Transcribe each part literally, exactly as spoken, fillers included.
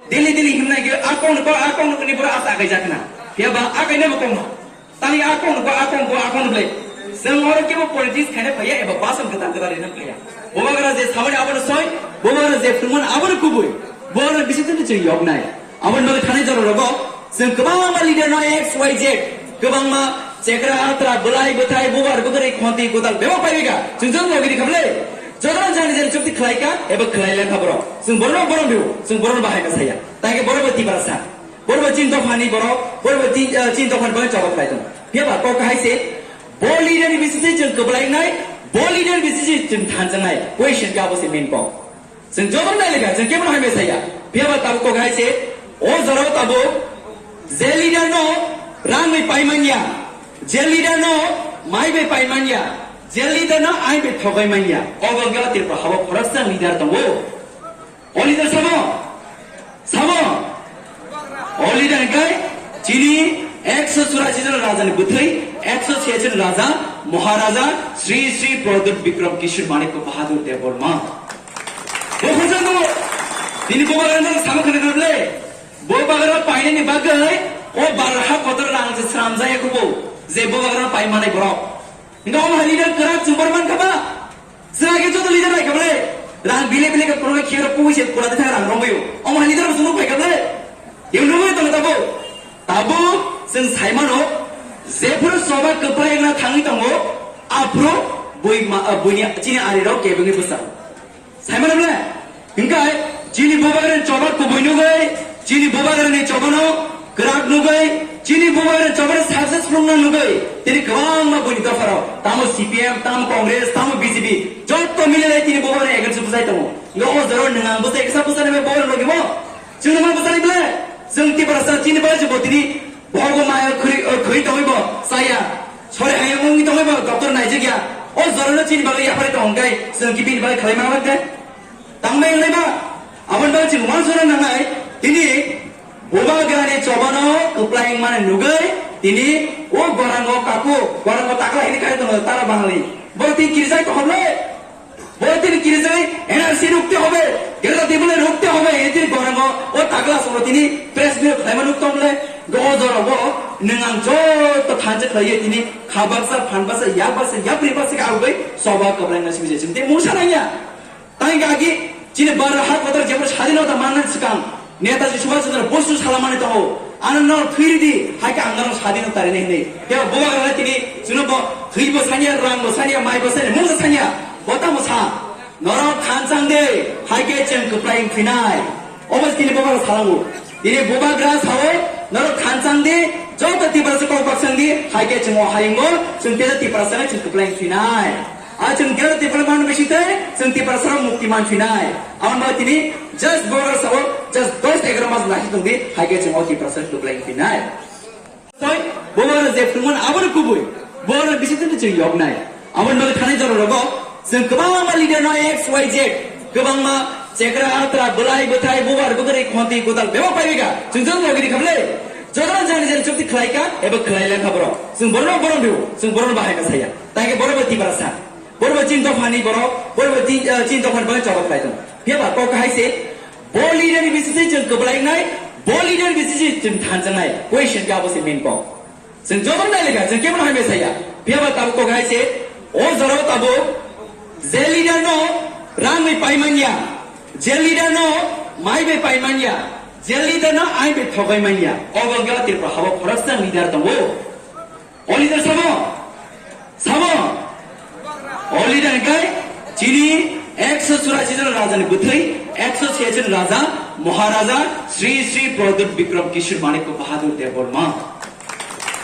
Daily daily himnai ke akong ko akong ni bora asa kai jakna. Ya ba akai ne bokong. Tani akong ko akong ko akong ble. Seng oro ke bo politics khaina phaya eba basan kata kata rina phaya. Bobagra je samani abon soi, bobagra je phungon abon kubui. Bobagra bisi tini chiri yok nai. Abon bagi thani jaro rogo. Seng kebangma leader no X Y Z. Kebangma chekra atra belai bethai bobar begeri khonti godal bebak paibega. Chungjang logi di khable. Jodon jani jani chukti khlaika eba khlai lekha boro. Seng boro boro biu, seng boro bahai ka saya. Tangke boro beti barasa. Borbo chin dophani borok, borbo chin, eh, chin dophani borok chobok khlai tongo. Phiya ba kok hai se, bo leader ni bisingtwi chwng kwblainai, bo leader ni bisingtwi chwng thanjaknai. Question khe abo se main kok. Chwng joto nai lekha, chwng kebono hamya saya. Phiya ba tabuk kok hai se, o jorao tabuk je leader no rang bai pai manya, je leader no mai bai pai manya, je leader no ai bai thogai manya. Obo wngkha Tripura habo khoroksa leader tongo. O leader samo? Samo? O leader hingkai chini ekso churashi jon raja ni bwthwi ekso se jon raja Maharaja Sri Sri Pradyut Bikram Kishore Manik Bahadur Debbarma. Bo hwnjak no tini bo bagra no samo khana khana ble. Bo bagra painani bagwi o barha kotor rang se sramjaya kubo je bo bagra pai manai borok. Hingke omo hai leader kwrak chumbar mankha ba? Chwng age joto leader naikha bole. Rang bile bile khe program khiyaro pui se kura de thang rang rombaio. Omo hai leader bo chwng nukphaikha bole. Yang nugwi tongo tabo. Tabo chwng saimano jephuru soba kwplai wngna thangwi tongo, aphuru bui ma, buini chini arirok kebengwi bwsa. Saimano bole, hingkai chini bubagrani choba kubui nugwi, chini bubagrani chobano kwrak nugwi, chini bubagrani chobano successful wngna nugwi, tini kwbangma buini dopharo, tamo C P M, tamo Congress, tamo B J P, joto mililai tini bubagrani against bwsai tongo. Hingke o jorao nwng ang bwsai kisa bwsani bai bubagrani logi bo? Chwngno ma bwsani bole? Chwng Tiprasa chini bai bo tini Bohogo maya khri, khri tongwi bo saya. Sori hai wngwi tongwi bo doctor naijak ya. O jorano chini bagwi yaphari tong hwnkhe chwng khe bini bagwi khlai manglak de. Tangbai wngnai ba? Aboni bagwi chwng uansukna nangnai. Tini bubagrani chobano kwplai wngmani nugwi tini o gorango kaku, gorango takla hini khai tongo tara bangali. Bo tini kirijak tongkha bole. Bo tini kirijai N R C rukte hobe, Greater Tipraland rukte hobe, e tini gorango o takla soro tini press meet khlaima nuk tong le, go jora bo nwng ang joto thansa khlaiye tini khabaksa, phanbasa, yakbasa, yapribasa khe aboi soba kwblaina simi je chwng tei mungsa nangya. Tang agi chini bara ha kotor jebo sadinota manna swkang, Netaji Subhash Chandra Bosu salamani tongo, ano no thwiridi, hai khe ang no sadinota rini hinwi. Tei bubagra tini chwngno bo thwi bo sanya, rang bo sanya, mai bo sanya, mungsa sanya, bo tamo sa. Norok thansa wng de, hai khe chwng kwplai wng phinai. Obo tini bubagra salango. Tini bubagra sao, norok thansa wng de, joto Tiprasa kok baksa wng de, hai khe chwng o hayungo, chwng tei Tiprasa chwng kwplai wng phinai. A chwng Greater Tipraland manwi bisingtwi chwng Tiprasarok mukti manphinai. Aboni bagwi tini just borok sao just dos egaroh mas nasi tongdi, hai khe chwng o Tiprasa kwplai phinai. Tei borok je phunukmani aboni kubui, borok bisingtwi chwng yoknai. Aboni bagwi thani jororogo chwng kwbangma leader no X Y Z, kwbangma chekra atra, bwlai bwthai, bubar bwgwrwi, khonti godal bebak paibika. Chwng joto logi rikha bwle. Joto jani jani chukti khlaika eba khlai lekha borok. Chwng borokno borom rw, chwng borokno bahai ma saya. Tangke borok bo Tiprasa. Borok bo chini dophani borok, borok bo chini, eh, chini dophani borok chobok khlai tongo. Phiya ba kok hai se, bo leader ni bisingtwi chwng kwblainai, bo leader ni bisingtwi chwng thanjaknai. Question khe abo se main kok. Chwng joto nai lekha, chwng kebono hamya saya. Phiya ba tabuk kok hai se, o jorao tabuk je leader no rang bai pai manya, je leader no mai bai pai manya, je leader no ai bai thogai manya. Obo wngkha Tripura habo khoroksa leader tongo. O leader samo? Samo? O leader hingkai chini ekso churashi jon raja ni bwthwi ekso se jon raja Maharaja Sri Sri Pradyut Bikram Kishore Manik Bahadur Debbarma.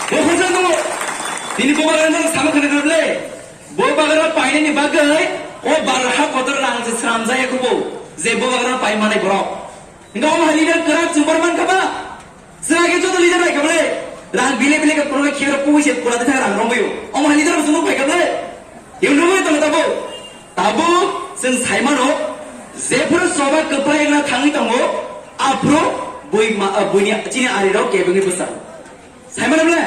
Bo hwnjak tongo. Tini bo bagra no sama khana khana le. Bo bagra painani bagwi o barha kotor rang se sramjaya kubo. Je bo bagra pai manai borok. Hingke omo hai leader kwrak chumbar mankha ba? Chwng age joto leader naikha bole. Rang bile bile khe program khiyaro pui se kura de thang rang rombaio. Omo hai leader bo chwng nukphaikha bole. Yang nugwi tongo tabo. Tabo chwng saimano jephuru soba kwplai wngna thangwi tongo, aphuru bui ma, buini chini arirok kebengwi bwsa. Saimano bole,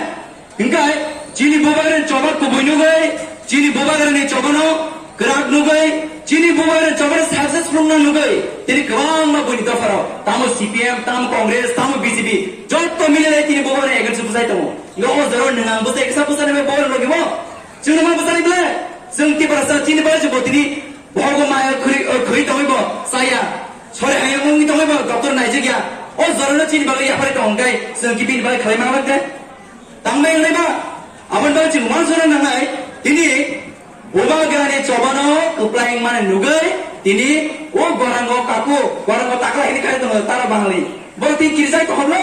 hingkai chini bubagrani choba kubui nugwi, chini bubagrani chobano kwrak nugwi, chini bubagrani chobano successful wngna nugwi, Tini kwbangma buini dopharok, tamo C P M, tamo Congress, tamo B J P, jotto mililai tini bubagrani against bwsai tongo. Nga o jorao nwng ang bwsai kisa bwsani bai bubagrani logi bo? Chwngno ma bwsani ble? Chwng Tiprasa chini bagwi se bo tini bohogo maya khwi, khwi tongwi bo chaya. Sori hayung wngwi tongwi bo doctor naijak ya. O jorano chini bagwi yaphari tong hwnkhe chwng ki bini bagwi khlai ma bai khe? Tangbai wngnai ba? Aboni bagwi chwng uansukna nangnai, tini bubagrani chobano kwplai wngmani nugwi tini o gorango kaku, gorango takla hini khai tongo tara bangli. Bo tini kirijak tongkha ble?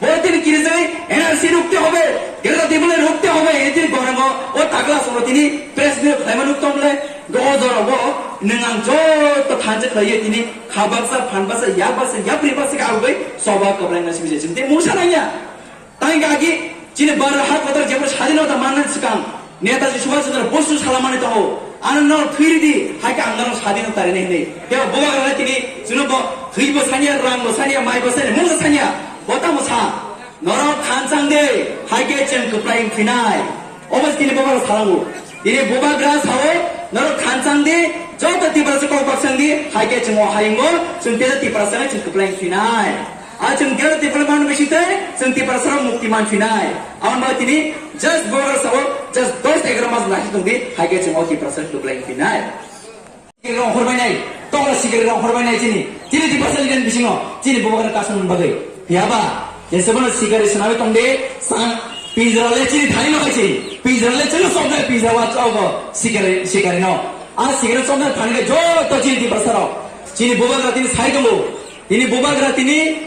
Bo tini kirijak N R C rukte hobe, Greater Tipraland rukte hobe, e tini gorango o takla songo tini press meet khlaima nuk tong ble? Go o jorao bo nwng ang joto thansa khlaiwi tini kha baksa, phan baksa, yak baksa, yapri baksa khe aboni choba kwplai wngna simi se chwng tei mungsa nangya. Tang agi chini bara ha kotor jebo sadinota manna swkang Netaji Subhash Chandra Bosu salamani tongo, "Ano no thwiri di, hai khe ang nono sadinota rini," hinwi. Tei bubagrani tini chwngno bo thwi bo sanya, rang bo sanya, mai bo sanya, mung bo sanya, bo tamo sa, "Norok thansa wng di, hai khe chwng kwplai wng phinai." Obo tini bubagra salango. Tini bubagra sao, "Norok thansa wng di, joto Tiprasa kok baksa wng di, hai khe chwng o hayungo, chwng tei Tiprasa wng chwng kwplai wng phinai." A chwng Greater Tipraland mano bisi tei chwng Tiprasa rok mukti man phinai. Aboni bagwi tini just border sao just dos egaroh mas nasi tong di, hai khe chwng o Tiprasa kwplai phinai. Sikarok horbai nai, tokla sikarok horbai nai chini, chini Tiprasa leader bisingo, chini bubagra kasamani bagwi. Phiya ba, jesa bono sikari swnamwi tong di, sa, pinjra le chini thani no hai chini, pinjra le chini sok nai, pinjra wa chok go, sikari, sikari no. A sikari sok nai thani le joto chini Tiprasa rok, chini bubagra tini sai tongo, tini bubagra tini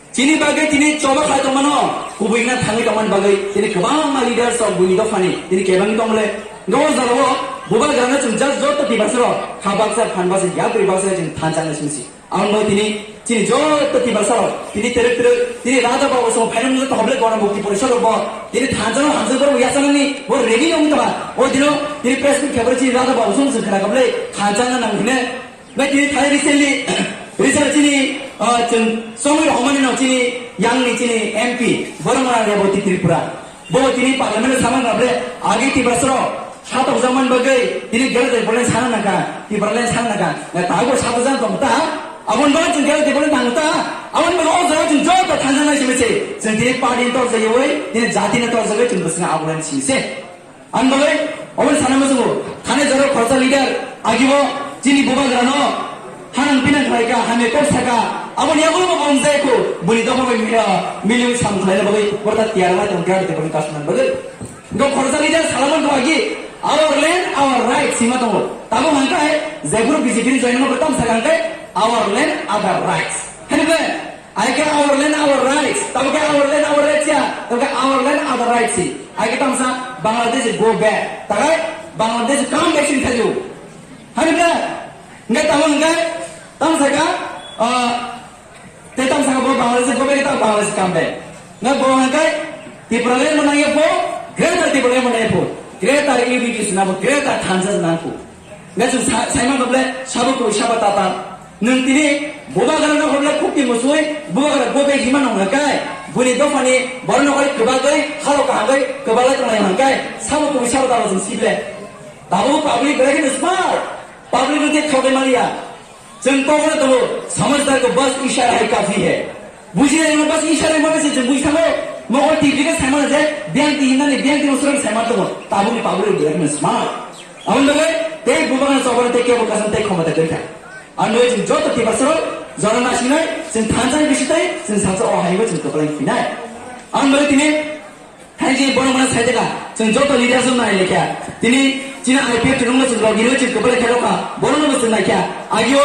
Chini bagwi tini choba khlai tongmano, kubui wngna thangwi tongmani bagwi tini kwbangma leaders rok buini dophani tini kebengwi tongmole. Ngo jorao bubagrano chwng just joto Tiprasa rok kha baksa, phan baksa, yapri baksa chwng thansa wngna simi se. Aboni bagwi tini chini joto Tiprasa rok tini terek terek tini Radha Babu song phainang joto hoble gona mukti porishad rok bo tini thansa no hamjak borok yasanani bo ready wngwi tongma. O dino tini press meet khe chini Radha Babu song chwng khna kable thansa wngna nang hine. Bai tini thai recently, recently chini, ah, chwng Chongwi Rohmani no chini yang ni chini M P, borok mwnang Reboti Tripura. Bo tini parliament o samang rok le agi Tiprasa rok satok jakmani bagwi tini Greater Tipraland sana nangkha, Tipraland sana nangkha. Na tabuk satok jak tong ta, aboni bagwi chwng Greater Tipraland tang ta, aboni bagwi o jaga chwng joto thansa nai simi se. Chwng tini party ni tor jagwi, tini jati ni tor jagwi chwng bwswng aboni simi se. Ang bagwi obo sana muchungo, thani jora khoroksa leader agibo chini bubagrano hanang pinang khlaika, hamya kok saka, aboni yagulo bo bumjai kho, buni dopha bai, ah, milwi sam khlaina bagwi borta tiyar lai tong kha, tei boni kasumani bagwi. Go khoroksa leader salaman kho agi, "Our land, our rights," hima tongo. Tamo hangkai, jephuru B J P ni join no tam saka hangkai, "Our land, other rights." Hini bai, Aike our land, our rights. Tabuk khe our land, our rights ya. Tabuk khe our land, our rights si. Aike tamsa Bangladesh go back. Takai Bangladesh come back sin thaju. Hani bra? Ngai tamo ngai tamsa ka, ah, te tamsa ka bo Bangladesh go back, ta Bangladesh come back. Ngai bo ngai Tipraland mana ye po, Greater Tipraland mana ye po. Greater unity sina po, Greater thansa sina po. Ngai chwng sa-, saimano ble sabo koi sabo tata. Nwng tini bubagrano hwnle khukti musui, bubagra bobe hima nong hwnkai. Buni dophani borokno hoi kwbagwi, halo kahagwi, kwbalai tonglai hwnkai. Sabo koi sabo tata chwng sible. Tabuk public belai kheno smart. Public no je thogai maliya. Chwng kokno tongo, "Samajhdar ko bas ishara hai kafi hai." Buji nai mo bas ishara mo se chwng buji thango. Mo o T V khe saimano je, biyang ti hinani, biyang ti mo surang saimano tongo. Tabukni public belai kheno smart. Aboni bagwi tei bubagrano chobani tei kebo kasan tei khomota kwrwi kha. Ang nugwi chwng joto Tiprasa rok jora nasinai, chwng thansa ni bisitwi, chwng salsa o haibo chwng kwplai phinai. Ang bagwi tini Hai je borok mano sai daga, chwng joto leaders no nai lekha. Tini chini I P F ni rungno chwng rok giro chwng kwbale khe rokha, borok no chwng naikha. Agio,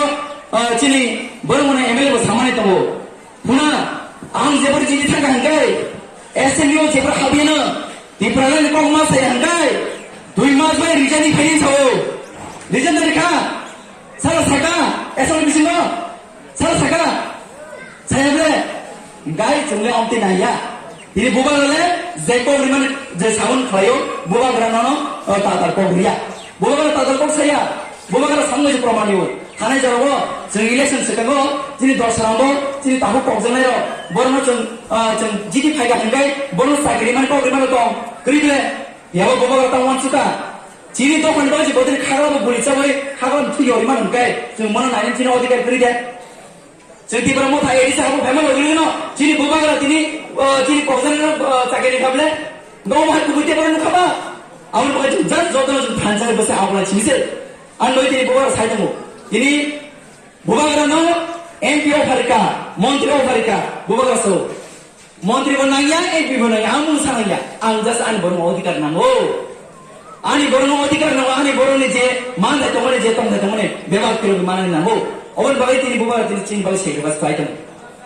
ah, chini borok mano M L A bo samani tongo. Phuna, ang jebor jini thangkha hwnkhe, S M U jebor habiyano, Tipraland ni kokma sai hwnkhe, dui mas bai resign ni phaini sao. Resign da rikha, sala saka, S M U bisingo. Sal saka, saya ble, gai chungle omti naya. Ini bubagra le, je kok rimani, je saun khlayo, bubagra nono, o, tatar kok riya. Bubagra tatar kok saya, bubagra samno je proman yo. Thanai jora bo, chwng election sekango, chini dosrang bo, chini tabu kok janai ro. Borno chwng, ah, chwng jiti phaiga hingkai, borno sakri rimani kok rimani tong. Kri ble, yabo bubagra tang wan suka. Chini dophani bagwi botini khagla bo buli chabai khagla thwi yori man hwnkhe chwng mono naini chini odhikar kwrwi de. Chwng Tipra Motha A D C habo phaima logi logi no chini bubagra tini, ah, chini kokjani no, ah, chakiri kable. No mo hai kubui tebra nukha ba. Aboni bagwi chwng jat jotono chwng thansa bwsa abla chini se. Ang noi tini bubagra sai tongo. Tini bubagra no M P offer ka, montri offer ka, bubagra so. Montri bo nangya, M P bo nangya, ang mung sanangya. Ang just ani borokno odhikar nango. Ani borokno odhikar nango, ani borokni je manthai tongmani, je tongthai tongmani, bebak phirogwi manani nango. Oboni bagwi tini bubagra tini chini bagwi sacrifice khlai tongo.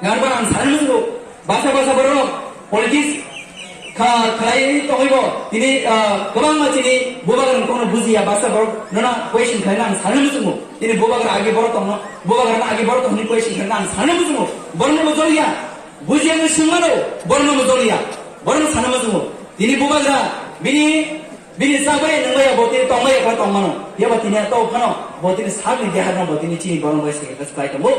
Ngarba ang sanani muchungo, basa basa borok politics kha-, khlaiwi tongwibo tini, ah, kwbangma chini bubagrani kokno bujiya, basa borok nono question khlaina ang sanani muchungo. Tini bubagra agi borok tongno, bubagrano agi borok tongni question khlaina ang sanani muchungo. Borokno bo joliya. Bujiya wngwi swngmano, borokno bo joliya. Borokno sana muchungo. Tini bubagra, bini, bini chabai nwngbaiya, bo tini tongmaiya khe tongmano. Phiyaba tini to phano, bo tini sakni deharno, bo tini chini borokno bai sacrifice khlai tongo.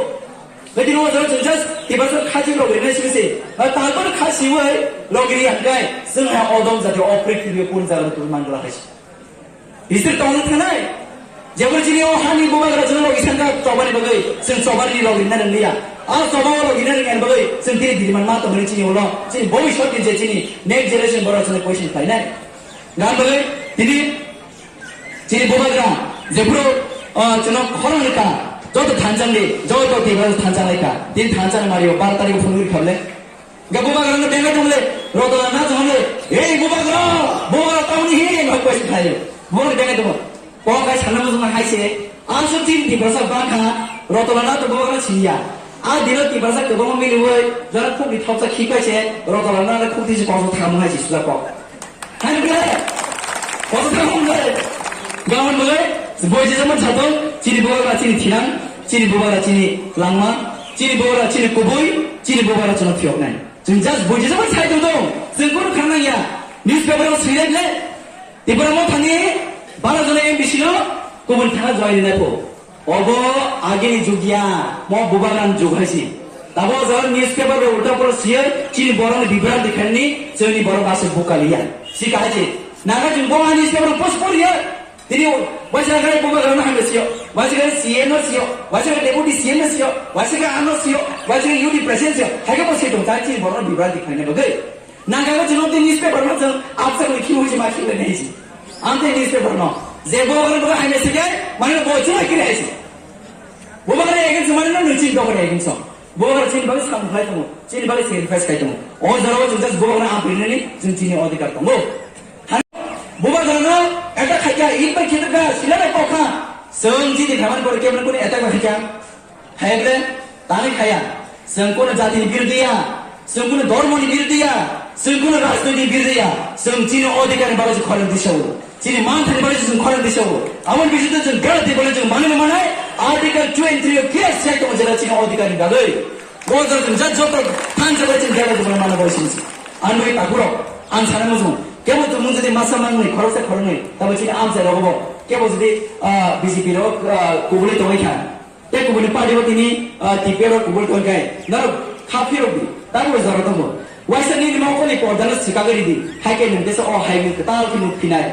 Bini o jora chwng just Tiprasa khachi rok rinai sibise. Talbor khachi wai, rok ri angkai, chwng hai odom jati oprik tini pun jara tu mangla hai. Isir tongna thanai. Jebo chini o hani bubagra chwng logi sangka chobani bagwi, chwng chobani logi na nang liya. A choba o logi na nang bagwi, chwng tini diriman ma tongmani chini ulo, chini bhobishyot ni je chini next generation borok chwng question khlainai. Gan bagwi, tini chini bubagra, jephuru, ah, chwng khorang rika, joto thanchang di, joto tibra thanchang rika, tini thanchang mario, bar tarik phunui khable. Ga bubagra no bengai tongle, Rotona na tongle, "Ei bubagra, bubagra tamni hi?" Hok bai khai. Bubagra bengai tongo. Ko kai sana mo hai se, aso tin di basa ba kha, Rotona na to bubagra siya. A dino ti basa ke bomo mili woi, jara khuk di thopsa khi kai se, Rotona na khuk di si ko tham hai si sula ko. Hai bile. Ko tham bile. Gawan bile, boy je zaman sato, chini bubagra chini thinang, chini bubagra chini langma, chini bubagra chini kubui, chini bubagra chini phiok nai. Chwng just buji jabo sai tong tong. Chwng kunu khana ya. Newspaper o swilai le. Tipra Mothani bara jona M D C no kubun thana join rinai pho. Obo agini jug ya. Mo bubagrani jug hai si. Tabo jora newspaper bai ulta pura siyai chini borokni bibranti khaini chini borok ase bukali ya. Si kahai si. Naga chwng bo ani newspaper post pori ya. Tini waisa khe bubagrano hamya sio, waisa khe C M no sio, waisa khe deputy C M no sio, waisa khe ano sio, waisa khe U D president sio, hai khe bo se tong chai chini borokno bibranti khlaina bagwi. Nangkha khe chwng tei newspaper no chwng absa khe khiui se ma khiui nai si. Ang tei newspaper no je bubagrano bagwi hamya se khe mane bo chwng kiri hai si. Bubagrano against mane no nung chini bubagrano against o. Bubagrano chini bagwi samung khlai tongo, chini bagwi sacrifice khai tongo. O jorao chwng just bubagrano ang prinani chwng chini odhikar tongo. Bubagrano attack khaikha, it bai khitrikha, sila bai kokha. Chwng chini khamani pore keboni kuni attack bai khaikha. Haibre, tani khaya. Chwng kunu jatini biruddhi ya, chwng kunu dhormoni biruddhi ya, chwng kunu rajnoitini biruddhi ya. Chwng chini odhikarni bagwi chwng khorang tisao. Chini manthani bagwi chwng khorang tisao. Aboni bisingtwi chwng gana tibole chwng manwi manai. Article two and three o clear se tongo jera chini odhikarni bagwi. Bo jora chwng jat joto thansa bai chwng gana tibole mana bai sini. Ang bai takhurok, ang sana muchung. Kebo chwng mung jodi masa manwi khoroksa khoroknwi, tabo chini amchai rogo bo. Kebo jodi, ah, B J P rok, ah, kubuli tongwi kha. Tei kubuni party bo tini, ah, T P F rok kubuli tongwi kai. Norok kha phirok di. Tabo jora tongo. Waisa nini mokoni pordano sikagwi ridi. Hai khe nwng tesa o hai nwng kwtal khe nuk phinai.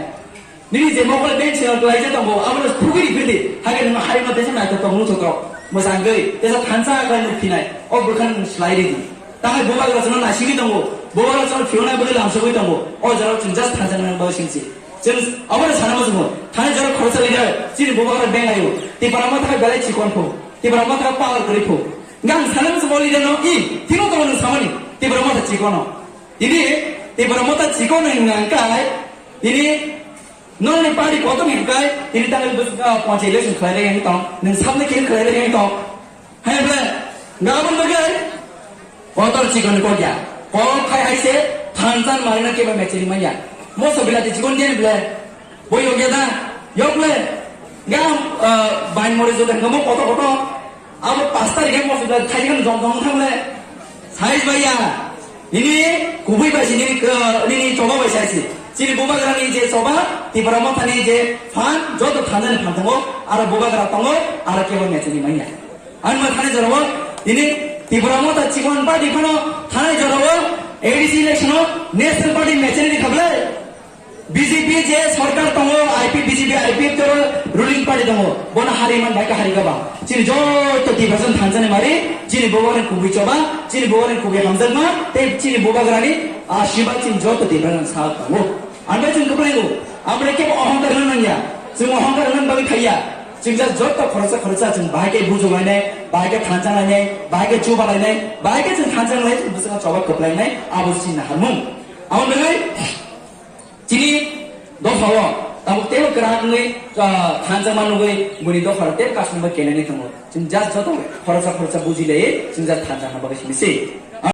Nini je mokol bank sengwng kwlaijak tongo, abono phugwi riphi di. Hakhe nwng haino tesa naithok tongo nukthok rok. Mwchangwi, tesa thansa khe nuk phinai. O bwkhano nwng slai ridi. Tahai bubagra chwngno naisigwi tongo. Bubagra chwngno phiyoknai bagwi lamsogwi tongo. O jorao chwng just thansa nang bagwi singsi. Chwng abono sana muchungo. Thani jorao khoroksa leader, chini bubagra bank ayo. Tipra Motha belai chikon pho. Tipra Motha power kwrwi pho. Hwnkhe ang sana muchungo o leader no, i, tino tongma nwng samani. Tipra Motha chikono. Tini Tipra Motha chikon hwnkha kai. Tini Nokni party kotor ni kai, tini tangwi bwswk, ah, panchayat election khlai rwgwi tong, nwng sabni khe khlai rwgwi tong. Hai ble, gabon bagwi, kotor chikon kok ya. Kok khai hai se, thansan marina keba mecheri manya. Moso bilati chikon diyan ble, bo yogya da, yok ble, gam, ah, bain mori jodan gamo kotor kotor. Abo pas tarikhe moso da thaikan jong jong thangle. Sai baiya. Nini kubui bai si nini, eh, nini choba bai sai si. Chini bubagrani je choba, Tipra Mothani je phan, joto thanani phan tongo, aro bubagra tongo, aro kebo mechani manya. Ani ma thani jorao, nini Tipra Motha chikon party phano thani jorao, A D C election o national party mechani di khable. B J P je sarkar tongo, I P, B J P, I P F to ruling party tongo, bono hari man bai ka hari ka ba. Chini joto Tiprasa thansa ni mari, chini bobo ni kubui choba, chini bobo ni kubui hamjakma, tei chini bobo grani ashiba chini joto Tiprasa sa tongo. Ambai chini kuplai go, ambai kebo ohongkar nang nangya, chini ohongkar nang bagi thaya, chini ja joto khoroksa khoroksa chini bahai ke bujo lainai, bahai ke thansa lainai, bahai ke chuba lainai, bahai ke chini thansa lainai, chini bwswk choba kuplai nai, abo chini harmung. Abo nai, Chini dophao tabuk teibo kwrak wngwi, ah, thansa manugwi buini dophao tei kasumba kenani tongo. Chwng just joto khoroksa khoroksa bujilaiwi chwng just thansa hwnba bagwi simi se.